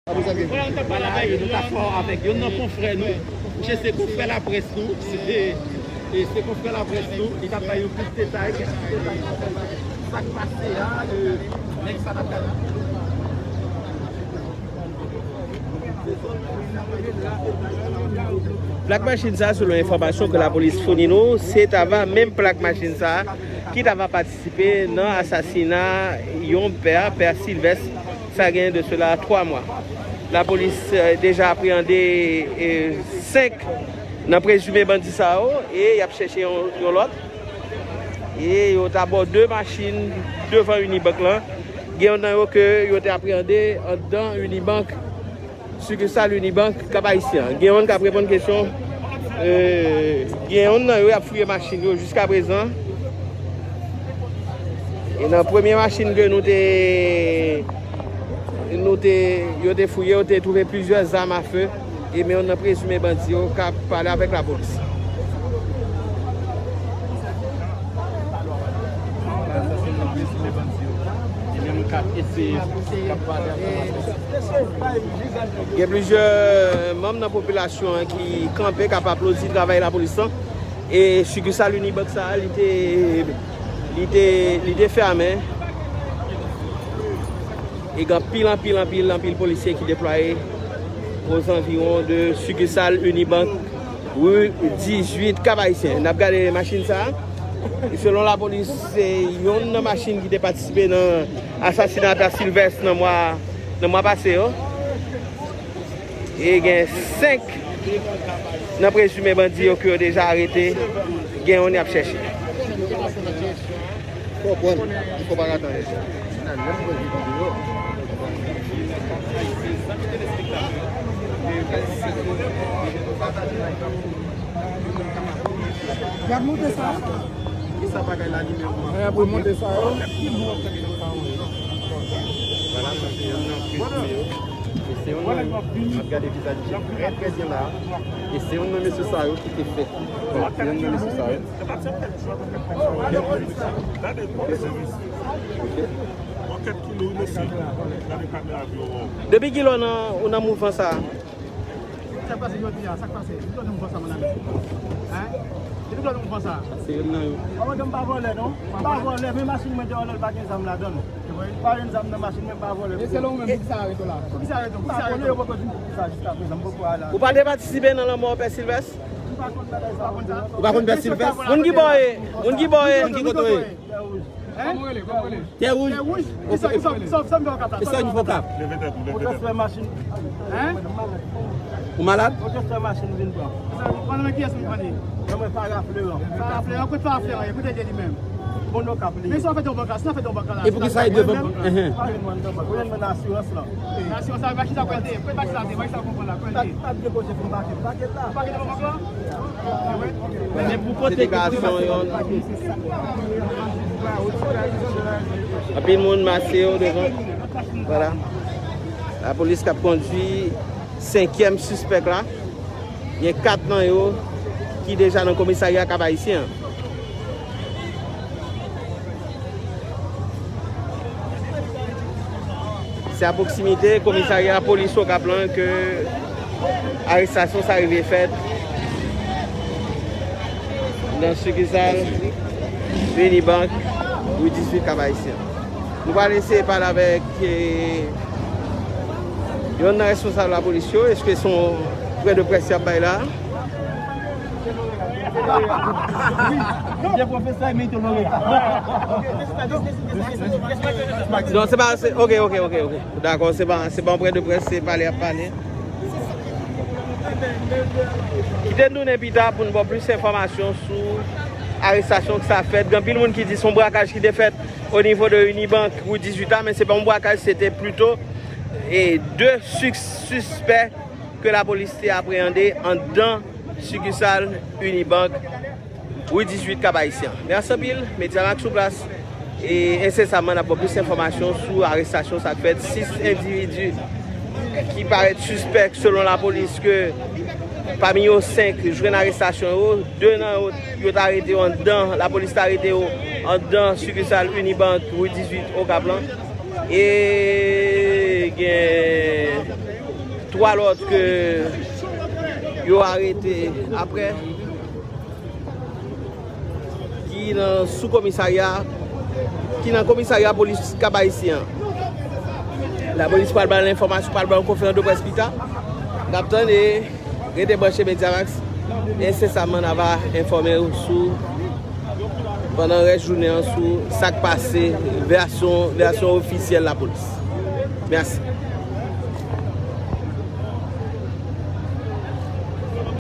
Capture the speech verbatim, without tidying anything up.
Vwala, nou t ap pale avèk, nou t ap fè avèk youn nan konfrè nou. Misye se konfrè laprès nou. Se, e se konfrè laprès nou. Li t ap bay yon tout detay, kèk ti detay. Sa k pase a, e, nèg sa t ap gade. Plak machin sa, selon enfòmasyon ke lapolis founi nou, se t ava menm plak machin sa ki t ava patisipe nan asasina yon pè, pè Silvès, sa gen de sela twa mwa. Lapolis, eh, deja apreyande, eh, senk nan prezime bandi sa yo e y ap chèche yon, yon lòt. E yo t abò de machin devan Unibank lan. Gen youn nan yo ke yo te apreyande anndan Unibank, sikisal Unibank Kap Ayisyen an. Gen youn k ap reponn kesyon. Eh, gen youn nan yo y ap fouye machin yo jiskaprezan. E nan premye machin ke nou te, nou te, yo te fouye, yo te twouve plizyè zam afe. E men youn nan prezime bandi yo k ap pale avèk lapolis. Sa se youn nan prezime bandi yo. E menm k ap eseye, k ap pale avèk lapolis. Gen plizyè manm nan popilasyon an ki kanpe, k ap aplodi travay lapolis lan. E sikisal Unibank sa a, li te, li te, li te fèmen. E gen anpil, anpil, anpil, anpil polisye ki deplwaye ozanviwon de sikisal Unibank, ri dizuit, Kap Ayisyen. N ap gade machin sa a. E selon lapolis, se youn nan machin ki te patisipe nan asasina pè Silvès nan mwa, nan mwa pase yo. E gen senk nan prezime bandi yo ke yo deja arete. Gen youn y ap chèche. Fò pran, fò pa rate anyen. Y ap monte sa. Ki sa bagay la li menm? Y ap monte sa yo. Vwala, sa se youn nan prezime yo. E se youn nan, n ap gade vizaj li trè, trè byen la. E se youn nan mesye sa yo ki te fè. Se youn nan mesye sa yo. Depi kilè w nan, ou nan mouvman sa a? Sa k pase jodi a? Sa k pase? Depi kilè w nan mouvman sa, mon ami? Hein? Depi kilè w nan mouvman sa? Se youn nan yo. Mwen menm m pa vòlè non. M pa vòlè, men machin mwen deyò la, l pa gen zam ladan l. Pa gen zam nan machin mwen, m pa vòlè. E selon ou menm, poukisa yo arete w la? Poukisa yo arete m? Poukisa yo arete m? Yo poko di m poukisa jiskaprezan, m poko al la. Ou pa te patisipe nan lanmò pè Silvès? M pa konn bagay sa, m pa konn sa. Ou pa konn pè Silvès? Moun ki bò ye? Moun ki bò ye? Moun ki kote w ye? Tè wouj. Tè wouj. Tè wouj. Kisa, kisa, kisa, kisa m fè Okap la? Kisa w fè Okap? Leve tèt ou, leve tèt ou. Transfè machin. Hein? Ou malad? Transfè machin vin pran. Pandan men kiyès m pran li? Nan men Farah Fleuran. Farah Fleuran, kote Farah Fleuran ye? Kote l ye li menm? Bon, Okap li. Men sa w fè yon bank la, si w fè yon bank la. E pou ki sa e devan? Mwen menm, pa gen mwen nan bank. Mwen nan asirans la. Nan asirans la, pa ki sa kwèl te ye? Kwèl pa ki sa te, pa ki sa w konprann la, kwèl te ye. Pa, pa depoze pou m pake, pake la. Pake devan bank la? Se deklarasyon yon. Anpil moun mase yo devan. Vwala. Lapolis k ap kondui senkyèm sispèk la. Gen kat nan yo ki deja nan komisarya Kap Ayisyen an. Se a pwoksimite komisarya polis Okap lan ke arestasyon sa rive fèt nan sikisal Unibank, ri dizuit Kap Ayisyen. Nou pral eseye pale avèk, eh, youn nan responsab lapolis yo. Èske se yon pwen de près y ap bay la? Non, se pa, se, ok, ok, ok, ok. Dakò, se pa, se pa yon pwen de près, se pale y ap pale. Kite n tounen pita pou n ba w plis enfòmasyon sou arestasyon k sa fèt. Gen anpil moun ki di se yon brakaj ki te fèt o nivo de Unibank, ri dizuit a, men se pa yon brakaj, se te plito, e, de sis sispè ke lapolis te apreyande anndan sikisal Unibank, ri dizuit Kap Ayisyen. Mèsi anpil, Mediamax sou plas. E ensesaman, n ap ba w plis enfòmasyon sou arestasyon sa k fèt. Sis endividi ki parèt sispèk, selon lapolis, ke pami yo, senk jwenn arestasyon yo. De nan yo, yo t arete yo anndan, lapolis t arete yo anndan sikisal Unibank, ri dizuit, Okap lan. E gen Twa lòt ke yo arete apre, ki nan sou komisarya, ki nan komisarya polis Kap Ayisyen an. Lapolis pral ba n enfòmasyon, pral ba n konferans de près pita. N ap tann e rete branche Mediamax. Ensesaman, n a va enfòme w sou, pandan rès jounen an, sou sa k pase, vèsyon, vèsyon ofisyèl lapolis. Mèsi.